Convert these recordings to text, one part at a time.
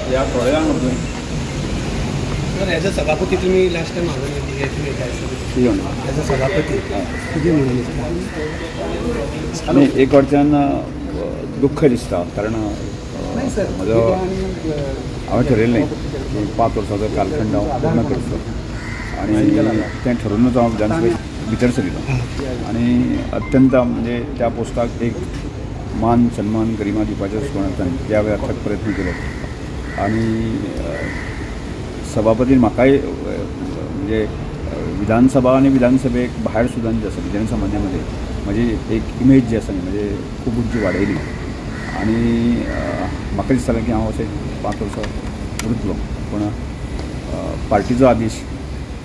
ह्या थोड्या जाणां मदीं सर एज अ सभापती तुमी लास्ट टायम हांगा एज अ सभापती कितें म्हणून दिसता? आनी एक कडच्यान दुख्ख दिसता, कारण म्हजो हांवें ठरयल्लें की 5 वर्सांचो कालखंड हांव पूर्ण करचो आनी तें ठरोवनूच हांव विधानसभेत भितर सरिल्लो आनी अत्यंत म्हणजे त्या पोस्टाक एक मान सन्मान गरिमा दिवपाच्या दृश्टिकोनांतल्यान त्या वेळार थक प्रयत्न केलो आनी सभापतीन म्हाकाय म्हणजे विधानसभा आनी विधानसभेक भायर सुद्दां जे आसा जनसामान्या मदीं म्हजी एक इमेज जी आसा न्ही म्हणजे खूब उंची वाडयली आनी म्हाका दिसतालें की हांव अशें 5 वर्सां उरतलो, पूण पार्टीचो आदेश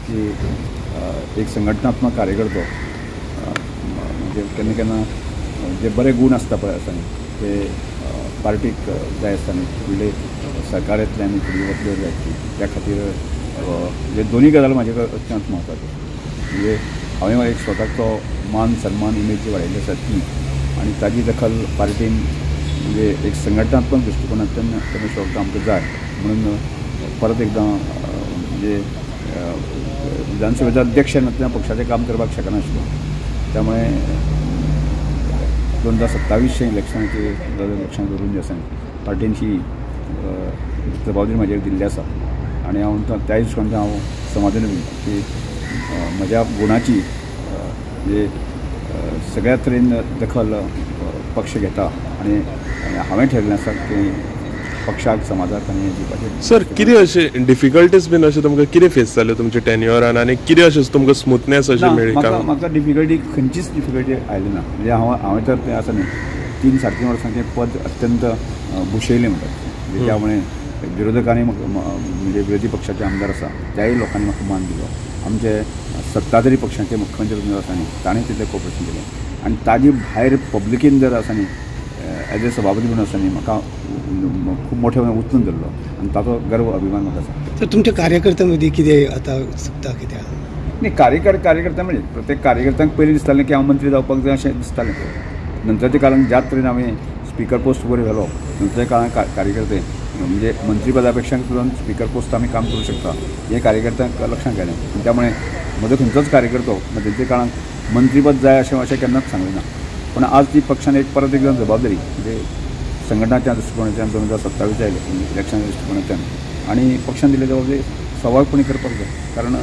की एक संघटनात्मक कार्यकर्तो म्हणजे केन्ना केन्ना जे बरे गूण आसता पळय आसता न्ही ते पार्टीक जाय आसता न्ही, फुडले सरकार येतलें आनी फुडली वतल्यो जाय ती त्या खातीर म्हणजे दोनूय गजाल म्हाजे अत्यंत म्हत्वाच्यो. म्हणजे हांवें एक स्वताक तो मान सन्मान इमेज जी वाडयल्ली आसा ती आनी ताजी दखल पार्टीन म्हणजे एक संघटनात्मक दृश्टिकोनांतल्यान परमेश्वर आमकां जाय म्हणून परत एकदां म्हणजे विधानसभेचो अध्यक्ष नासतना पक्षाचें काम करपाक शकनाशिल्लो, त्यामुळे 2027 इलेक्शनाचे इलेक्शन धरून जे आसा पार्टीन ही जबाबदारी म्हाजेर दिल्ली आसा आनी हांव त्या दृश्टिकोनांतल्यान हांव समाधानी की म्हज्या गुणाची म्हणजे सगळ्या तरेन दखल पक्ष घेता आनी हांवें ठरयल्लें आसा की पक्षाक समाजाक आनी दिवपाचें. सर कितें अशें डिफिकल्टीज बीन अशें तुमकां कितें फेस जाल्यो तुमच्या टेन्युअरान आनी कितें अशें तुमकां स्मुथनेस अशी मेळ्ळी? म्हाका डिफिकल्टी खंयचीच डिफिकल्टी आयली ना, म्हणजे हांवें तर तें आसा न्ही 3 साडे 3 वर्सांचें पद अत्यंत भुशयलें म्हणटात, म्हणजे त्यामुळे विरोधकांनी म्हणजे विरोधी पक्षाचे आमदार आसा त्याय लोकांनी म्हाका मान दिलो, आमचे सत्ताधारी पक्षाचे मुख्यमंत्री आसा न्ही ताणें तितलें कॉपरेशन केलें आनी ताजी भायर पब्लिकेन जर आसा न्ही एज ए सभापती म्हणून आसा न्ही म्हाका खूब मोठे उचलून धरलो आनी ताचो गर्व अभिमान म्हाका आसा. सर तुमच्या कार्यकर्त्यां मदीं कितें आतां चुकता कितें? न्ही कार्यकर्त्या म्हणजे प्रत्येक कार्यकर्त्यांक पयलीं दिसतालें की हांव मंत्री जावपाक जाय अशें दिसतालें, नंतरच्या काळान ज्या तरेन हांवें स्पिकर पोस्ट वयर व्हेलो नंतरच्या काळान कार्यकर्ते म्हणजे मंत्रीपदा पेक्षा सुद्दां स्पिकर पोस्ट आमी काम करूं शकता हें कार्यकर्त्यांक लक्षांत आयलें. त्यामुळे म्हजो खंयचोच कार्यकर्तो मदींच्या काळान मंत्रीपद जाय अशें अशें केन्नाच सांगलें ना, पूण आज ती पक्षान एक परत एकदां जबाबदारी म्हणजे संघटनाच्या दृश्टिकोनांतल्यान 2027 इलेक्शनाच्या दृश्टिकोनांतल्यान आनी पक्षान दिल्ली जबाबदारी सवायपणी करपाक जाय, कारण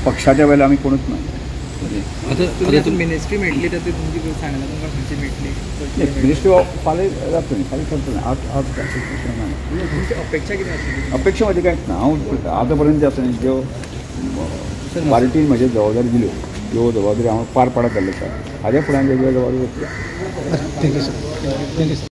पक्षाच्या वेळार आमी कोणूच ना. मिनिस्ट्री मेळटली तर तुमची सांगला तुमकां खंयची मेळटली? मिनिस्ट्री फाल्यां जातली, फाल्यां करतलें, आज आज ना. तुमची अपेक्षा कितें आशिल्ली? अपेक्षा म्हजी कांयच ना, हांव आतां पर्यंत जे आसा न्ही ज्यो पार्टीन म्हजेर जबाबदारी दिल्यो त्यो जबाबदारी हांव पार पाडत जाल्ले आसा, हाज्या फुडें वेगवेगळ्यो जबाबदारी. Thank you sir. Thank you sir.